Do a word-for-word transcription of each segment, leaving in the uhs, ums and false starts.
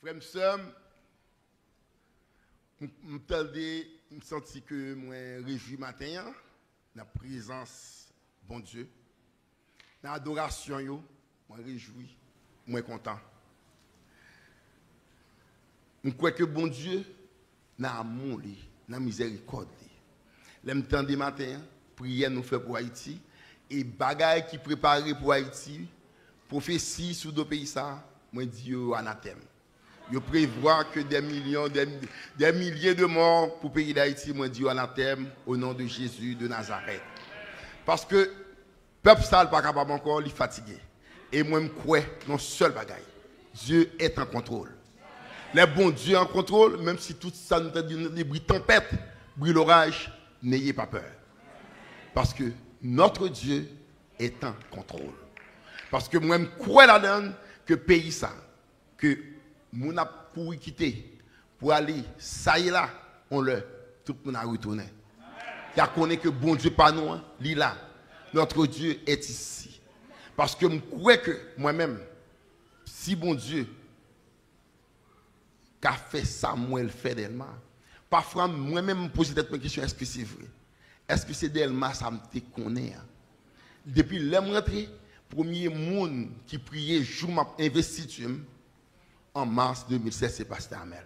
Frè m, sè m, m, m tande, m santi ke mwen rejwi maten an nan prezans Bondye. Nan adorasyon yo, mwen rejwi, mwen kontan. M kwè ke Bondye, nan amou li, nan mizèrikòd li, lè m tande maten an, priyè nou fè pou Ayiti, e bagay ki prepare pou Ayiti, pwofesi sou do peyi sa, mwen di yo anatèm. Yo prevwa ke des millions, des, des milliers de morts pou peyi Dayiti, mwen di yo anatèm, au nom de Jésus de Nazareth. Paske pèp sa l pa kapab ankò, li fatige. E mwen m kwè nan sèl bagay. Dieu est en contrôle. Lè Bondye an kontwòl, menm si tout sa nou tande, de bri tanpèt, bri loraj, n'ayez pas peur. Paske notre Dieu est en contrôle. Paske mwen m kwè ladan ke peyi sa, ke moun ap kouri kite pou ale sa ye la, on lè, tout moun a retounen. Y a konnen ke Bondye pa nou an, li la. Notre Dieu est ici. Paske m kwè ke mwen menm, si Bondye ka fè sa m wè l fè Dèlma, pafwa mwen menm m poze tèt mwen kesyon, èske se vre? Èske se Dèlma sa m te konnen an? Depi lè m rantre, premye moun ki priye jou m ap envestiti m, an mas de mil sèz, se pastè Amèl.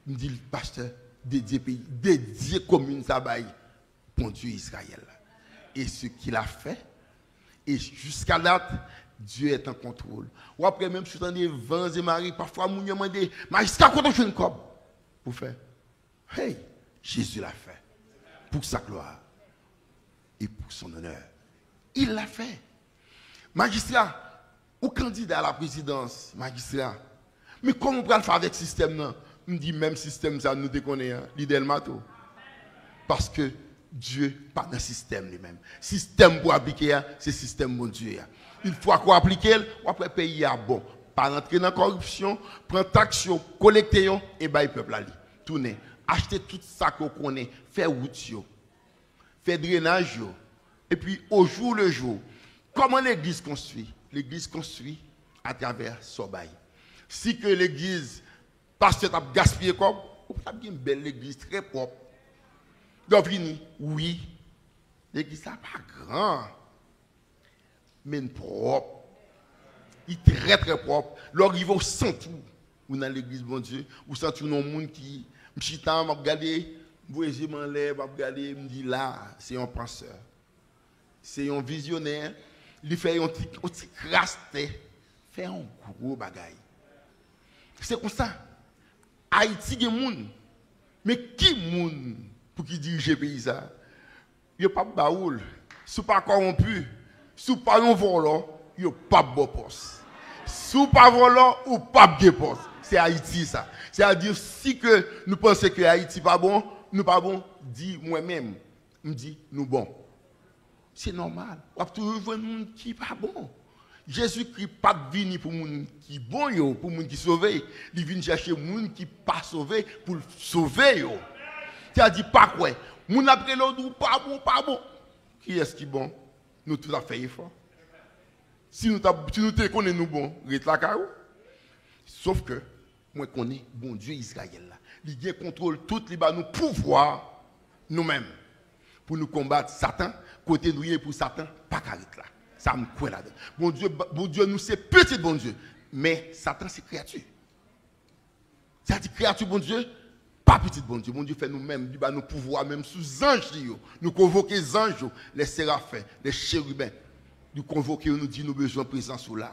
M di l, pastè, dedye peyi, dedye komin sa bay Bondye Izrayèl la. E ce qu'il a fait, e jiska dat, Dieu est en contrôle. W ap wè menm si w tande van e mare, pafwa moun yo mande, majistra, kote w jwenn kòb pou fè? Hey, Jésus l'a fait. Pour sa gloire et pour son honneur. Il l'a fait. Majistra, ou kandida a la prezidans, majistra. Men kòman w pral fè avèk sistèm nan? M di menm sistèm sa nou te konnen an, li Dèlma tou. Paske Dye pa nan sistèm li menm. Sistèm pou aplike a, se sistèm Bondye a. Yon fwa ke w aplike l, w ap wè peyi a bon. Pa rantre nan kòripsyon, pran taks yo, kolekte yo, e bay pèp la li. Tounen, achte tout sa ke w konnen, fè wout yo, fè drenaj yo. Epi, au jour le jour, kòman legliz konstwi? Legliz konstwi atravè sa w bay. Si ke legliz, pastè t ap gaspiye kòb, ou pa t ap gen bèl legliz trè pwòp. Lè w vini, wi, legliz la pa gran, men l pwòp. Li trè, trè pwòp. Lè w rive, w santi w, ou nan legliz Bondye, ou santi w nan yon moun ki, m chita, m ap gade, m voye je m anlè, m ap gade, m di, la, se yon pansè. Se yon vizyonè. Li fè yon ti, yon ti kras tè, fè yon gwo bagay. Se konsa. Ayiti gen moun. Men ki moun pou ki dirije peyi sa? Yo p ap ba ou l. Si w pa kòwonpi, si w pa yon vòlò, yo p ap ba w pòs. Si w pa vòlò, ou p ap gen pòs. Se Ayiti sa. Sètadi, si ke nou panse ke Ayiti pa bon, nou pa bon, di mwen menm, m di nou bon. Se nòmal. W ap toujou jwenn moun ki pa bon. Jezikri pa t vini pou moun ki bon yo, pou moun ki sove. Li vin chèche moun ki pa sove pou l sove yo. Sètadi, pa kwè. Moun ap rele w, di w pa bon, pa bon. Kiyès ki bon? Nou tout ap fè efò. Si nou t ap, si nou te konnen nou bon, ret lakay ou. Sof ke mwen konnen Bondye Izrayèl la. Li gen kontwòl tout, li ba nou pouvwa nou menm pou nou konbat Satan, kote nou ye pou Satan pa ka ret la. Sa m kwè ladan. Bondye, Bondye nou se pitit Bondye, men Satan se kreyati. Sètadi kreyati Bondye, pa pitit Bondye. Bondye fè nou menm, li ba nou pouvwa menm sou zanj li yo. Nou konvoke zanj yo, les séraphins, les chérubins. Nou konvoke yo, nou di nou bezwen prezans ou la.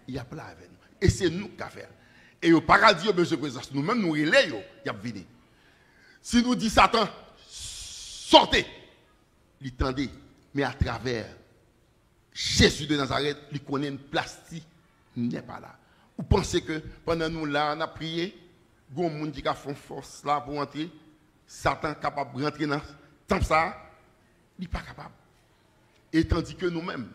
Y ap la avè nou. E se nou k ka fè l. E yo pa ka di yo bezwen prezans nou menm, nou rele yo, y ap vini. Si nou di Satan, sòte, li tande, men atravè Jezi de Nazarèt, li konnen plas li nè pa la. Ou panse ke pandan nou la, n ap priye, gon moun ki ka fè yon fòs la pou antre, Satan kapab rantre nan tanp sa a? Li pa kapab. E tandi ke nou menm,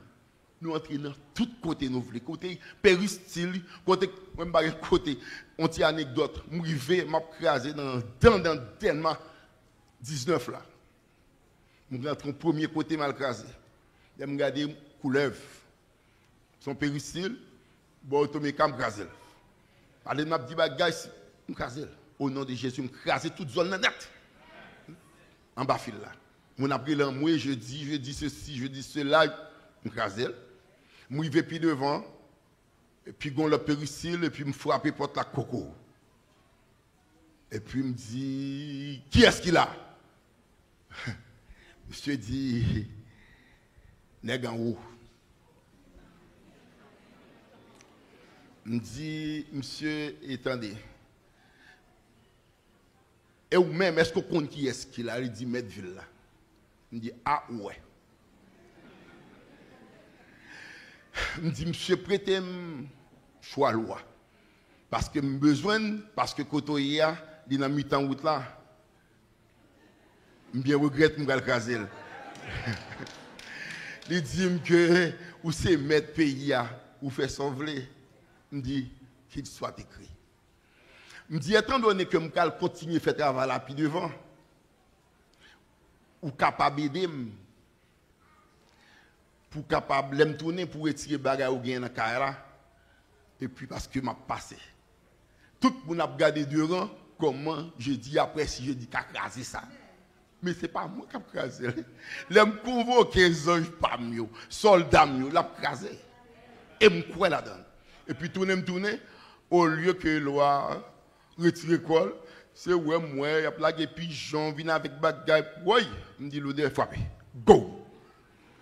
nou antre nan tout kote nou vle. Kote peristil, kote, mwen m pa gen kote. Yon ti anekdòt, m rive, m ap kraze nan dan, dan Dèlma diznèf la. M rantre yon premye kote, m al kraze. Lè m gade, koulèv. Se yon peristil, bò Otomeka, m kraze l. Pale m ap di bagay, si, m kraze l. O non de Jezi, m kraze tout zòn nan nèt. Anba fil la. Moun ap rele anmwe, je di, je di sesi, je di sela, m kraze l. M rive pi devan, epi gon lòt perisil, epi m frape pòt la koko. Epi m di, kiyès ki la? Misye di, nèg anwo. M di, misye, e tande, e ou menm, èske w konn kiyès ki la? Li di, mèt vil la. M di, a, ou wè. M di, misye prete m chwal ou a. Paske m bezwen l, paske kote w ye a, li nan mitan wout la. M byen regrèt m pral kraze l. Li di m ke ou se mèt peyi a, ou fè sa w vle. M di, qu'il soit écrit. M di, etandone ke m pral kontinye fè travay la pi devan, ou kapab ede m pou kapab, lè m tounen, pou retire bagay ou genyen nan kay la, epi paske m ap pase. Tout moun ap gade deran kòman je di apre si je di ka kraze sa. Men se pa mwen k ap kraze l. Lè m konvoke zanj pa m yo, sòlda m yo, l ap kraze. E m kwè ladan l. Epi tounen m tounen, olye ke lwa retire kò l, se wè m wè y ap lage pijon, vin avèk bagay, woy, m di lodè frape. Go!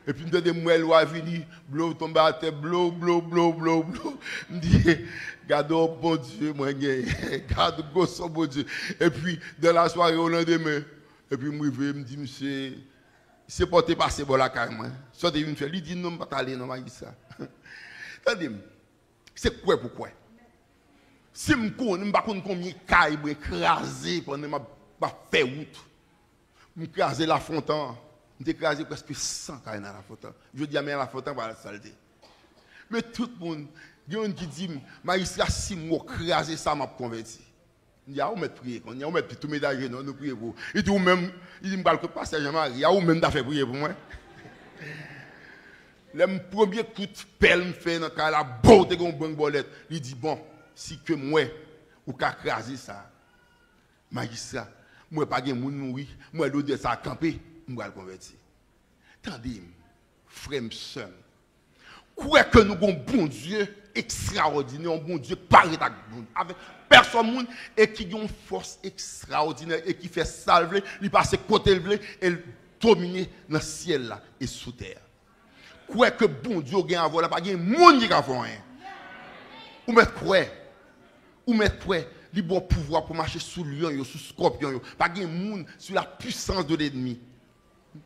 Epi m tande m wè lwa vini, blo tonbe atè, blo, blo, blo, blo, blo. M di, gade yon Bondye mwen genyen, gade gwo son Bondye. Epi, dan lasware, o landemen, epi m rive, m di misye, se pòte pase bò lakay mwen. Sa w te vin fè? Li di, non, m pa t ale non, majistra. Tande m, se kwè pou kwè. Si m konnen, m pa konn konbyen kay mwen kraze pandan m ap, m ap fè wout. M kraze Lafontan. M te kraze prèske san kay nan Lafontan. Jodi a, men Lafontan pa salte. Men tout moun, gen youn ki di m, majistra, si m wè w kraze sa, m ap konvèti. M di, a, ou mèt priye kounye a, ou mèt tou met ajenou, nou priye pou ou. Li di, ou menm, li di, m pral kot pastè Jean Marie, a, ou menm ta fè priye pou mwen. Lè m premye kout pèl m fè nan kay la, bow, te gen yon bank bòlèt. Li di, bon, si ke m wè ou ka kraze sa, majistra, m wè pa gen moun mouri, m wè lodè sa a kanpe, m pral konvèti. Tande m, frè m, sè m. Kwè ke nou gon Bondye ekstraòdinè, yon Bondye k pa ret ak moun, avèk pèsòn moun, e ki gen yon fòs ekstraòdinè, e ki fè sa l vle, li pase kote l vle, e l domine nan syèl la e sou tè a. Kwè ke Bondye w gen avè w la, pa gen moun ki ka fè w anyen. Ou mèt kwè. Ou mèt kwè. Li ba w pouvwa pou mache sou lyon yo, sou skòpyon yo. Pa gen moun, sou la puissance de l'ennemi.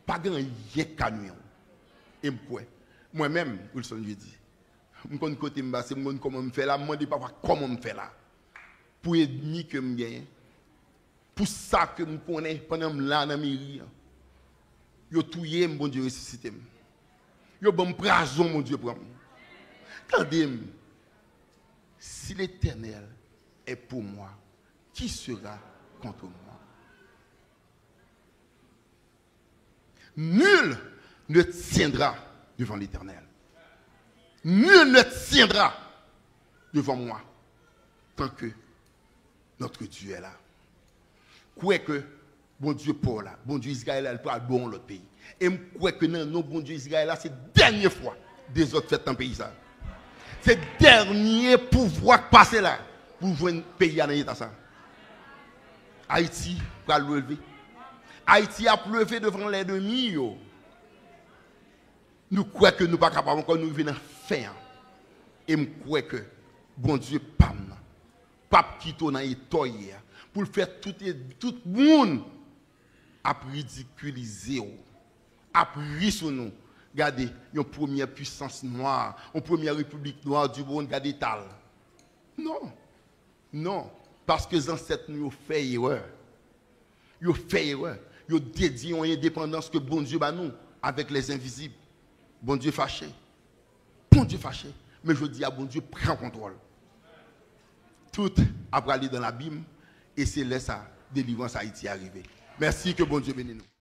Pa gen anyen k ka nwi w. E m kwè. Mwen menm, Wilson Jeudi, m konn kote m pase, m konn kòman m fè la, m mande papa kòman m fè la. Pou ènmi ke m genyen, pou sa ke m konnen pandan m la nan meri an. Yo touye m, Bondye resisite m. Yo ban m prazon, Bondye pran m. Tande m, si l'Éternel est pour moi, qui sera contre moi? Nul ne tiendra devant l'Éternel. Nul ne tiendra devant moi tant que notre Dieu est là. Kwè ke Bondye pa w la, Bondye Izrayèl la, li pral ba w yon lòt peyi. E m kwè ke nan non Bondye Izrayèl la, se dènye fwa dezòd fèt nan peyi sa. Se dènye pouvwa k pase la pou jwenn peyi a nan eta sa. Ayiti pral leve. Ayiti ap leve devan lènmi yo. Nou kwè ke nou pa kapab ankò, nou rive nan fen an. E m kwè ke Bondye pa m nan p ap kite w nan eta w ye a, pou l fè tout, tout moun ap ridikilize w, ap ri sou nou. Gade, yon premyè pwisans nwa, yon premyè repiblik nwa di mond, gade eta l. Non. Non. Paske zansèt nou yo fè erè. Yo fè erè. Yo dedye yon endepandans ke Bondye ba nou avèk lèzenvizib. Bondye fache. Bondye fache. Men jodi a, Bondye pran kontwòl. Tout ap prale dan labim, e se lè sa delivrans Ayiti a rive. Mèsi, ke Bondye beni nou.